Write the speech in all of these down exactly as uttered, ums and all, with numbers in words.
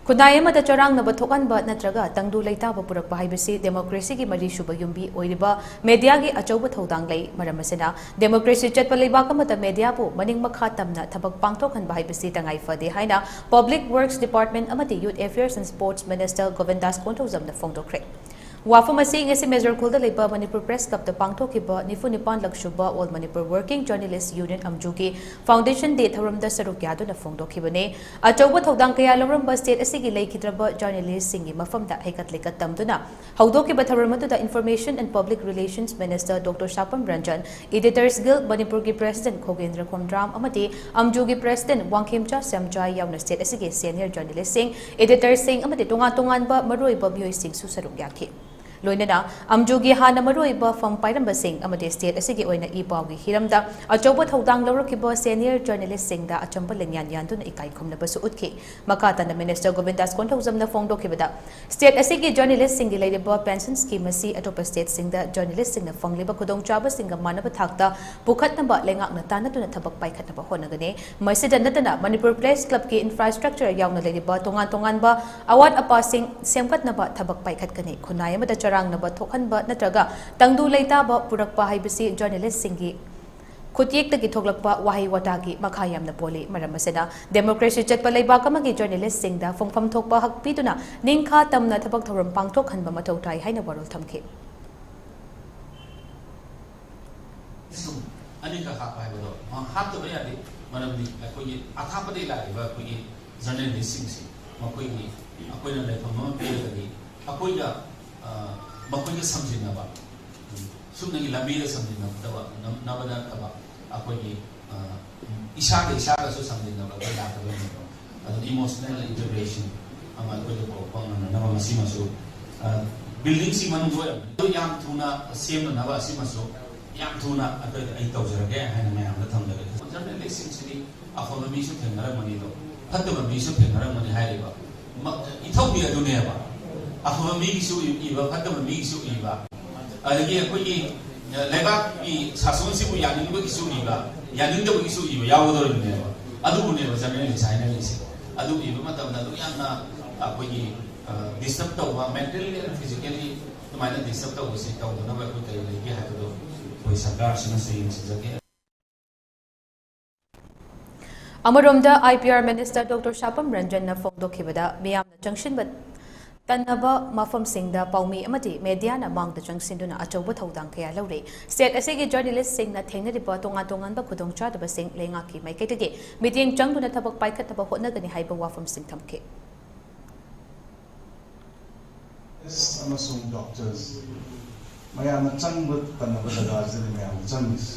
ꯈꯨꯟꯅꯥꯏ ꯑꯃꯗ ꯆꯔꯥꯡꯅꯕ ꯊꯣꯛꯍꯟꯕ ꯅꯠꯇ꯭ꯔꯒ ꯇꯪꯗꯨ ꯂꯩꯇꯥꯕ ꯄꯨꯔꯛꯄ ꯍꯥꯏꯕꯁꯤ ꯗꯦꯃꯣꯀ꯭ꯔꯦꯁꯤꯒꯤ ꯃꯔꯤꯁꯨꯕ ꯌꯨꯝꯕꯤ ꯑꯣꯏꯔꯤꯕ ꯃꯦꯗꯤꯌꯥꯒꯤ ꯑꯆꯧꯕ ꯊꯧꯗꯥꯡ ꯂꯩ꯫ ꯃꯔꯝ ꯑꯁꯤꯅ, ꯗꯦꯃꯣꯀ꯭ꯔꯦꯁꯤ ꯆꯠꯄ ꯂꯩꯕꯥꯛ ꯑꯃꯗ ꯃꯦꯗꯤꯌꯥꯕꯨ ꯃꯅꯤꯡ ꯃꯈꯥ ꯇꯝꯅ ꯊꯕꯛ ꯄꯥꯡꯊꯣꯛꯍꯟꯕ ꯍꯥꯏꯕꯁꯤ ꯇꯉꯥꯏ ꯐꯗꯦ ꯍꯥꯏꯅ Public Works Department ꯑꯃꯗꯤ Youth Affairs and Sports Minister ꯒꯣꯕꯤꯟꯗꯥꯁ ꯀꯣꯟꯊꯧꯖꯝꯅ ꯐꯣꯡꯗꯣꯛꯈ꯭ꯔꯦ꯫ ꯋꯥꯐꯝ ꯑꯁꯤ ꯉꯁꯤ ꯃꯦꯖꯔ ꯈꯨꯜꯗ ꯂꯩꯕ ꯃꯅꯤꯄꯨꯔ ꯄ꯭ꯔꯦꯁ ꯀ꯭ꯂꯕꯇ ꯄꯥꯡꯊꯣꯛꯈꯤꯕ ꯅꯤꯐꯨ ꯅꯤꯄꯥꯟꯂꯛ ꯁꯨꯕ All Manipur Working Journalist Union ꯑꯝꯖꯨꯒꯤ Foundation Day ꯊꯧꯔꯝꯗ ꯁꯔꯨꯛ ꯌꯥꯗꯨꯅ ꯐꯣꯡꯗꯣꯛꯈꯤꯕꯅꯤ꯫ ꯑꯆꯧꯕ ꯊꯧꯗꯥꯡ ꯀꯌꯥ ꯂꯧꯔꯝꯕ ꯁ꯭ꯇꯦꯠ ꯑꯁꯤꯒꯤ ꯂꯩꯈꯤꯗ꯭ꯔꯕ ꯖꯔꯅꯦꯂꯤꯁꯁꯤꯡꯒꯤ ꯃꯐꯝꯗ ꯍꯩꯀꯠ ꯂꯩꯀꯠ ꯇꯝꯗꯨꯅ ꯍꯧꯗꯣꯛꯈꯤꯕ ꯊꯧꯔꯝ ꯑꯗꯨꯗ Information and Public Relations Minister doctor Sapam Ranjan, Editors Guild ꯃꯅꯤꯄꯨꯔꯒꯤ President ꯈꯣꯒꯦꯟꯗ꯭ꯔ ꯈꯣꯝꯗ꯭ꯔꯥꯝ ꯑꯃꯗꯤ ꯑꯝꯖꯨꯒꯤ President ꯋꯥꯡꯈꯦꯝꯆꯥ ꯁꯦꯝꯖꯥꯏ ꯌꯥꯎꯅ ꯁ꯭ꯇꯦꯠ ꯑꯁꯤꯒꯤ senior journalistꯁꯤꯡ, editorꯁꯤꯡ ꯑꯃꯗꯤ ꯇꯣꯉꯥꯟ ꯇꯣꯉꯥꯟꯕ ꯃꯔꯨꯑꯣꯏꯕ ꯃꯤꯑꯣꯏꯁꯤꯡꯁꯨ ꯁꯔꯨꯛ ꯌꯥꯈꯤ꯫ ꯂꯣꯏꯅꯅ ꯑꯝꯖꯨꯒꯤ ꯍꯥꯟꯅ ꯃꯔꯨꯑꯣꯏꯕ ꯐꯝ ꯄꯥꯏꯔꯝꯕꯁꯤꯡ ꯑꯃꯗꯤ ꯁ꯭ꯇꯦꯠ ꯑꯁꯤꯒꯤ ꯑꯣꯏꯅ ꯏ ꯄꯥꯎꯒꯤ ꯍꯤꯔꯝꯗ ꯑꯆꯧꯕ ꯊꯧꯗꯥꯡ ꯂꯧꯔꯛꯈꯤꯕ senior journalistꯁꯤꯡꯗ ꯑꯆꯝꯕ ꯂꯤꯡꯌꯥꯟ ꯌꯥꯟꯗꯨꯅ ꯏꯀꯥꯏ ꯈꯨꯝꯅꯕꯁꯨ ꯎꯠꯈꯤ꯫ ꯃꯈꯥ ꯇꯥꯅ Minister ꯒꯣꯕꯤꯟꯗꯥꯁ ꯀꯣꯟꯊꯧꯖꯝꯅ ꯐꯣꯡꯗꯣꯛꯈꯤꯕꯗ, ꯁ꯭ꯇꯦꯠ ꯑꯁꯤꯒꯤ ꯖꯔꯅꯦꯂꯤꯁꯁꯤꯡꯒꯤ ꯂꯩꯔꯤꯕ pension scheme ꯑꯁꯤ ꯑꯇꯣꯞꯄ ꯁ꯭ꯇꯦꯠꯁꯤꯡꯗ ꯖꯔꯅꯦꯂꯤꯁꯁꯤꯡꯅ ꯐꯪꯂꯤꯕ ꯈꯨꯗꯣꯡꯆꯥꯕꯁꯤꯡꯒ ꯃꯥꯟꯅꯕ ꯊꯥꯛꯇ ꯄꯨꯈꯠꯅꯕ ꯂꯩꯉꯥꯛꯅ ꯇꯥꯟꯅꯗꯨꯅ ꯊꯕꯛ ꯄꯥꯏꯈꯠꯅꯕ ꯍꯣꯠꯅꯒꯅꯤ꯫ ꯃꯁꯤꯗ ꯅꯠꯇꯅ ꯃꯅꯤꯄꯨꯔ ꯄ꯭ꯔꯦꯁ ꯀ꯭ꯂꯕꯀꯤ infrastructure ꯌꯥꯎꯅ ꯂꯩꯔꯤꯕ ꯇꯣꯉꯥꯟ ꯇꯣꯉꯥꯟꯕ ꯑꯋꯥꯠ ꯑꯄꯥꯁꯤꯡ ꯁꯦꯝꯒꯠꯅꯕ ꯊꯕꯛ ꯄꯥꯏꯈꯠꯀꯅꯤ꯫ ꯈꯨꯟꯅꯥꯏ ꯑꯃꯗ ꯆꯔꯥꯡꯅꯕ ꯊꯣꯛꯍꯟꯕ ꯅꯠꯇ꯭ꯔꯒ ꯇꯪꯗꯨ ꯂꯩꯇꯥꯕ ꯄꯨꯔꯛꯄ ꯍꯥꯏꯕꯁꯤ ꯖꯔꯅꯦꯂꯤꯁꯁꯤꯡꯒꯤ ꯈꯨꯠꯌꯦꯛꯇꯒꯤ ꯊꯣꯛꯂꯛꯄ ꯋꯥꯍꯩ ꯋꯥꯇꯥꯒꯤ ꯃꯈꯥ ꯌꯥꯝꯅ ꯄꯣꯜꯂꯤ꯫ ꯃꯔꯝ ꯑꯁꯤꯅ, ꯗꯦꯃꯣꯀ꯭ꯔꯦꯁꯤ ꯆꯠꯄ ꯂꯩꯕꯥꯛ ꯑꯃꯒꯤ ꯖꯔꯅꯦꯂꯤꯁꯁꯤꯡꯗ ꯐꯪꯐꯝ ꯊꯣꯛꯄ ꯍꯛ ꯄꯤꯗꯨꯅ ꯅꯤꯡꯈꯥ ꯇꯝꯅ ꯊꯕꯛ ꯊꯧꯔꯝ ꯄꯥꯡꯊꯣꯛꯍꯟꯕ ꯃꯊꯧ ꯇꯥꯏ ꯍꯥꯏꯅ ꯋꯥꯔꯣꯜ ꯊꯝꯈꯤ꯫ ꯁꯨꯝ ꯑꯅꯤꯈꯛ ꯍꯥꯞꯄ ꯍꯥꯏꯕꯗꯣ, ꯑ, ꯍꯥꯞꯇꯕ ꯌꯥꯗꯦ꯫ ꯃꯔꯝꯗꯤ ꯑꯩꯈꯣꯏꯒꯤ ꯑꯊꯥꯞꯄꯗꯒꯤ ꯂꯥꯛꯏꯕ ꯑꯩꯈꯣꯏꯒꯤ ꯖꯔꯅꯦꯂꯤꯁꯁꯤꯡꯁꯤ, ꯃꯈꯣꯏꯒꯤ, ꯑꯩꯈꯣꯏꯅ ꯂꯩꯐꯝ ꯑꯃ ꯄꯤꯔꯒꯗꯤ, ꯑꯩꯈꯣꯏꯒ, ꯑ, ꯃꯈꯣꯏꯒ ꯁꯝꯖꯤꯟꯅꯕ, ꯎꯝ, ꯁꯨꯞꯅꯒꯤ ꯂꯝꯕꯤꯗ ꯁꯝꯖꯤꯟꯅꯗꯕ, ꯅꯝ-, ꯅꯕ ꯅꯠꯇꯕ, ꯑꯩꯈꯣꯏꯒꯤ, ꯑ, ꯏꯁꯥꯒ ꯏꯁꯥꯒꯁꯨ ꯁꯝꯖꯤꯟꯅꯕ ꯑꯩꯈꯣꯏ ꯂꯥꯛꯀꯗꯕꯅꯤꯀꯣ꯫ ꯑꯗꯨꯅ emotional integration ꯑꯃ ꯑꯩꯈꯣꯏꯗ ꯄꯨꯔꯛꯄ ꯉꯝꯅꯅꯕ ꯃꯁꯤꯃꯁꯨ, ꯑ, building ꯁꯤ ꯃꯅꯨꯡꯗ ꯑꯣꯏꯔꯝꯃꯦ꯫ ꯑꯗꯨ ꯌꯥꯝ ꯊꯨꯅ ꯁꯦꯝꯅꯅꯕ ꯑꯁꯤꯃꯁꯨ ꯌꯥꯝ ꯊꯨꯅ ꯑꯩꯈꯣꯏ, ꯑꯩ ꯇꯧꯖꯔꯒꯦ ꯍꯥꯏꯅ ꯃꯌꯥꯝꯗ ꯊꯝꯖꯒꯦ꯫ ꯖꯔꯅꯦꯂꯤꯁꯁꯤꯡꯁꯤꯗꯤ ꯑꯐꯕ ꯃꯤꯁꯨ ꯊꯦꯡꯅꯔꯝꯒꯅꯤ, ꯑꯗꯣ ꯐꯠꯇꯕ ꯃꯤꯁꯨ ꯊꯦꯡꯅꯔꯝꯒꯅꯤ ꯍꯥꯏꯔꯤꯕ ꯃ-, ꯏꯊꯧꯗꯤ ꯑꯗꯨꯅꯦꯕ꯫ ꯑꯐꯕ ꯃꯤꯒꯤꯁꯨ ꯏꯕ, ꯐꯠꯇꯕ ꯃꯤꯒꯤꯁꯨ ꯏꯕ, ꯑꯗꯒꯤ ꯑꯩꯈꯣꯏꯒꯤ, ꯑ, ꯂꯩꯕꯥꯛꯀꯤ ꯁꯥꯁꯣꯟꯁꯤꯕꯨ ꯌꯥꯅꯤꯡꯕꯒꯤꯁꯨ ꯏꯕ, ꯌꯥꯅꯤꯡꯗꯕꯒꯤꯁꯨ ꯏꯕ ꯌꯥꯎꯒꯗꯧꯔꯤꯕꯅꯦꯕ꯫ ꯑꯗꯨꯕꯨꯅꯦꯕ ꯖꯔꯅꯦꯂꯤꯁ ꯍꯥꯏꯅꯔꯤꯁꯦ꯫ ꯑꯗꯨ ꯏꯕ ꯃꯇꯝꯗ ꯑꯗꯨꯛ ꯌꯥꯝꯅ ꯑꯩꯈꯣꯏꯒꯤ ꯗꯤꯁꯇꯔꯕ ꯇꯧꯕ, mentally and physically ꯑꯗꯨꯃꯥꯏꯅ ꯗꯤꯁꯇꯔꯕ ꯇꯧꯕꯁꯤ ꯇꯧꯗꯅꯕ ꯑꯩꯈꯣꯏ ꯀꯔꯤ ꯂꯩꯒꯦ ꯍꯥꯏꯕꯗꯣ ꯑꯩꯈꯣꯏ ꯁꯔꯀꯥꯔꯁꯤꯅꯁꯨ ꯌꯦꯡꯁꯤꯟꯖꯒꯦ꯫ ꯑꯃꯔꯣꯝꯗ, IPR minister Doctor ꯁꯥꯄꯝ ꯔꯟꯖꯟꯅ ꯐꯣꯡꯗꯣꯛꯈꯤꯕꯗ, ꯃꯤꯌꯥꯝꯅ ꯆꯪꯁꯤꯟꯕ ꯇꯟꯅꯕ ꯃꯐꯝꯁꯤꯡꯗ ꯄꯥꯎꯃꯤ ꯑꯃꯗꯤ ꯃꯦꯗꯤꯌꯥꯅ ꯃꯥꯡꯗ ꯆꯪꯁꯤꯟꯗꯨꯅ ꯑꯆꯧꯕ ꯊꯧꯗꯥꯡ ꯀꯌꯥ ꯂꯧꯔꯤ꯫ ꯁ꯭ꯇꯦꯠ ꯑꯁꯤꯒꯤ ꯖꯔꯅꯦꯂꯤꯁ꯭ꯠꯁꯤꯡꯅ ꯊꯦꯡꯅꯔꯤꯕ ꯇꯣꯉꯥꯟ ꯇꯣꯉꯥꯟꯕ ꯈꯨꯗꯣꯡꯆꯥꯗꯕꯁꯤꯡ ꯂꯩꯉꯥꯛꯀꯤ ꯃꯥꯏꯀꯩꯗꯒꯤ ꯃꯤꯠꯌꯦꯡ ꯆꯪꯗꯨꯅ ꯊꯕꯛ ꯄꯥꯏꯈꯠꯅꯕ ꯍꯣꯠꯅꯒꯅꯤ ꯍꯥꯏꯕ ꯋꯥꯐꯝꯁꯤꯡ ꯊꯝꯈꯤ꯫ ꯅꯔꯁ ꯑꯃꯁꯨꯡ ꯗꯣꯛꯇꯔꯁ ꯃꯌꯥꯝꯅ ꯆꯪꯕ ꯇꯟꯅꯕ ꯖꯒꯥꯁꯤꯗꯅꯤ ꯃꯌꯥꯝꯅ ꯆꯪꯉꯤꯁꯤ꯫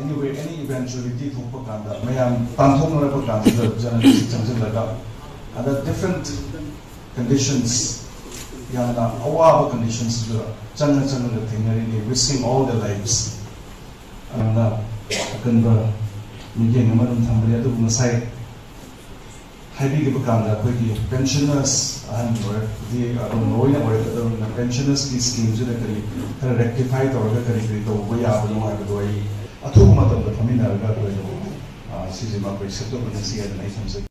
Anyway, any eventuality ꯊꯣꯛꯄ ꯀꯥꯟꯗ, ꯃꯌꯥꯝ ꯇꯥꯟꯊꯣꯛꯅꯔꯛꯄ ꯀꯥꯟꯁꯤꯗ ꯖꯔꯅꯦꯂꯤꯁ꯭ꯠ ꯆꯪꯁꯤꯜꯂꯒ, ꯑꯗ different conditions, ꯌꯥꯝꯅ ꯑꯋꯥꯕ conditions ꯁꯤꯗ ꯆꯪꯉ ꯆꯪꯉꯒ ꯊꯦꯡꯅꯔꯤꯅꯤ, risking all their lives꯫ ꯑꯗꯨꯅ ꯑꯀꯟꯕ ꯃꯤꯠꯌꯦꯡ ꯑꯃ ꯑꯗꯨꯝ ꯊꯝꯕꯅꯤ꯫ ꯑꯗꯨꯕꯨ ꯉꯁꯥꯏ ꯍꯥꯏꯕꯤꯈꯤꯕ ꯀꯥꯟꯗ ꯑꯩꯈꯣꯏꯒꯤ ꯄꯦꯟꯁꯅꯔꯁ, ꯑꯍꯟ ꯑꯣꯏꯔꯛꯄꯗꯤ ꯑꯗꯨꯝ ꯂꯣꯏꯅ ꯑꯣꯏꯔꯛꯀꯗꯕꯅꯤꯅ, ꯄꯦꯟꯁꯅꯔꯁꯀꯤ ꯁ꯭ꯀꯤꯝꯁꯤꯗ ꯀꯔꯤ ꯈꯔ ꯔꯦꯛꯇꯤꯐꯥꯏ ꯇꯧꯔꯒ ꯀꯔꯤ ꯀꯔꯤ ꯇꯧꯕ ꯌꯥꯕꯅꯣ ꯍꯥꯏꯕꯗꯣ ꯑꯩ ꯑꯊꯨꯕ ꯃꯇꯝꯗ ꯐꯝꯃꯤꯟꯅꯔꯒ ꯑꯩꯈꯣꯏ ꯑꯗꯨꯝ, ꯑ, ꯁꯤꯁꯤꯃ ꯑꯩꯈꯣꯏ ꯁꯦꯝꯗꯣꯛꯃꯤꯟꯅꯁꯤ ꯍꯥꯏꯗꯅ ꯑꯩ ꯊꯝꯖꯒꯦ꯫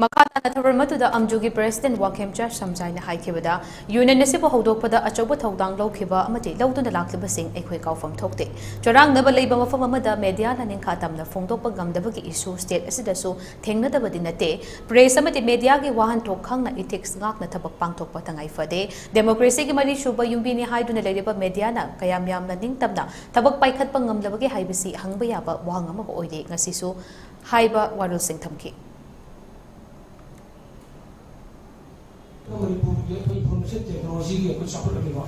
ꯃꯈꯥ ꯇꯥꯅ ꯊꯧꯔꯝ ꯑꯗꯨꯗ ꯑꯝꯖꯨꯒꯤ president ꯋꯥꯡꯈꯦꯝꯆꯥ ꯁꯝꯖꯥꯏꯅ ꯍꯥꯏꯈꯤꯕꯗ, ꯌꯨꯅꯤꯌꯟ ꯑꯁꯤꯕꯨ ꯍꯧꯗꯣꯛꯄꯗ ꯑꯆꯧꯕ ꯊꯧꯗꯥꯡ ꯂꯧꯈꯤꯕ ꯑꯃꯗꯤ ꯂꯧꯗꯨꯅ ꯂꯥꯛꯂꯤꯕꯁꯤꯡ ꯑꯩꯈꯣꯏ ꯀꯥꯎꯐꯝ ꯊꯣꯛꯇꯦ꯫ ꯆꯔꯥꯡꯅꯕ ꯂꯩꯕ ꯃꯐꯝ ꯑꯃꯗ ꯃꯦꯗꯤꯌꯥꯅ ꯅꯤꯡꯈꯥ ꯇꯝꯅ ꯐꯣꯡꯗꯣꯛꯄ ꯉꯝꯗꯕꯒꯤ ꯏꯁꯨ ꯁ꯭ꯇꯦꯠ ꯑꯁꯤꯗꯁꯨ ꯊꯦꯡꯅꯗꯕꯗꯤ ꯅꯠꯇꯦ꯫ ꯄ꯭ꯔꯦꯁ ꯑꯃꯗꯤ ꯃꯦꯗꯤꯌꯥꯒꯤ ꯋꯥꯍꯟꯊꯣꯛ ꯈꯪꯅ ꯏꯊꯤꯛꯁ ꯉꯥꯛꯅ ꯊꯕꯛ ꯄꯥꯡꯊꯣꯛꯄ ꯇꯉꯥꯏ ꯐꯗꯦ꯫ ꯗꯦꯃꯣꯀ꯭ꯔꯦꯁꯤꯒꯤ ꯃꯔꯤꯁꯨꯕ ꯌꯨꯝꯕꯤꯅꯤ ꯍꯥꯏꯗꯨꯅ ꯂꯩꯔꯤꯕ ꯃꯦꯗꯤꯌꯥꯅ ꯀꯌꯥꯝ ꯌꯥꯝꯅ ꯅꯤꯡꯇꯝꯅ ꯊꯕꯛ ꯄꯥꯏꯈꯠꯄ ꯉꯝꯂꯕꯒꯦ ꯍꯥꯏꯕꯁꯤ ꯍꯪꯕ ꯌꯥꯕ ꯋꯥꯍꯪ ꯑꯃ ꯑꯣꯏꯔꯤ꯫ ꯉꯁꯤꯁꯨ ꯍꯥꯏꯕ ꯋꯥꯔꯣꯜꯁꯤꯡ ꯊꯝꯈꯤ꯫ ꯃꯅꯤꯄꯨꯔꯒꯤ ꯑꯩꯈꯣꯏ information technology ꯒꯤ ꯑꯩꯈꯣꯏ ꯆꯥꯎꯈꯠꯂꯛꯂꯤꯕ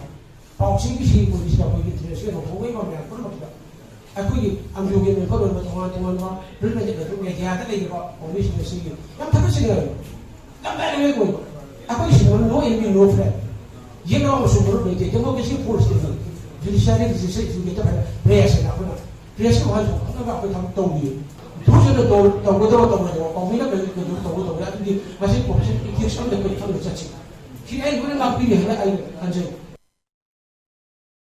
ꯄꯥꯎꯆꯦꯒꯤ ꯁꯤ ꯑꯣꯏꯕꯁꯤꯗ ꯑꯩꯈꯣꯏꯒꯤ interest ꯀꯤ ꯍꯧꯔꯛꯏꯕ ꯃꯌꯥꯝ ꯄꯨꯝꯅꯃꯛꯁꯤꯗ ꯑꯩꯈꯣꯏꯒꯤ ꯑꯝꯖꯨꯒꯤ member ꯑꯣꯏꯕ ꯇꯣꯉꯥꯟ ꯇꯣꯉꯥꯟꯕ print media ꯗ ꯂꯩꯔꯤꯕ ꯄꯥꯎꯃꯤꯁꯤꯡ ꯑꯁꯤꯒꯤ ꯌꯥꯝ ꯊꯥꯒꯠꯆꯔꯤ꯫ ꯌꯥꯝ direct ꯑꯣꯏꯕ꯫ ꯑꯩꯈꯣꯏ ꯁꯤꯗ no enemy, no friend꯫ ꯌꯦꯛꯅꯕ ꯑꯃꯁꯨ ꯃꯔꯨꯞ ꯂꯩꯇꯦ꯫ Democracy force ꯇꯒꯤ judiciary, legislative, executive ꯍꯥꯏꯅ press ꯍꯥꯏꯅ ꯑꯩꯈꯣꯏꯅ press ꯀꯤ ꯋꯥꯍꯟꯊꯣꯛ ꯈꯪꯉꯒ ꯑꯩꯈꯣꯏ ꯊꯕꯛ ꯇꯧꯕꯤꯌꯨ꯫ ꯏꯊꯣꯛꯁꯤꯗ ꯇꯧ-, ꯇꯧꯒꯗꯕ ꯇꯧꯔꯣꯏꯗꯕ ꯄꯥꯎꯃꯤꯅ ꯀꯔꯤ ꯀꯔꯤ ꯇꯧꯒꯗꯕ ꯇꯧꯔꯣꯏ꯫ ꯑꯗꯨꯗꯤ ꯃꯁꯤ professional ethics ꯑꯃꯗ ꯑꯩꯈꯣꯏ ꯈꯪꯅ ꯆꯠꯁꯤ꯫ ꯁꯤ ꯑꯩ ꯂꯣꯏꯅ ꯉꯥꯛꯄꯤꯔꯤ ꯍꯥꯏꯅ ꯑꯩ ꯈꯟꯖꯩ꯫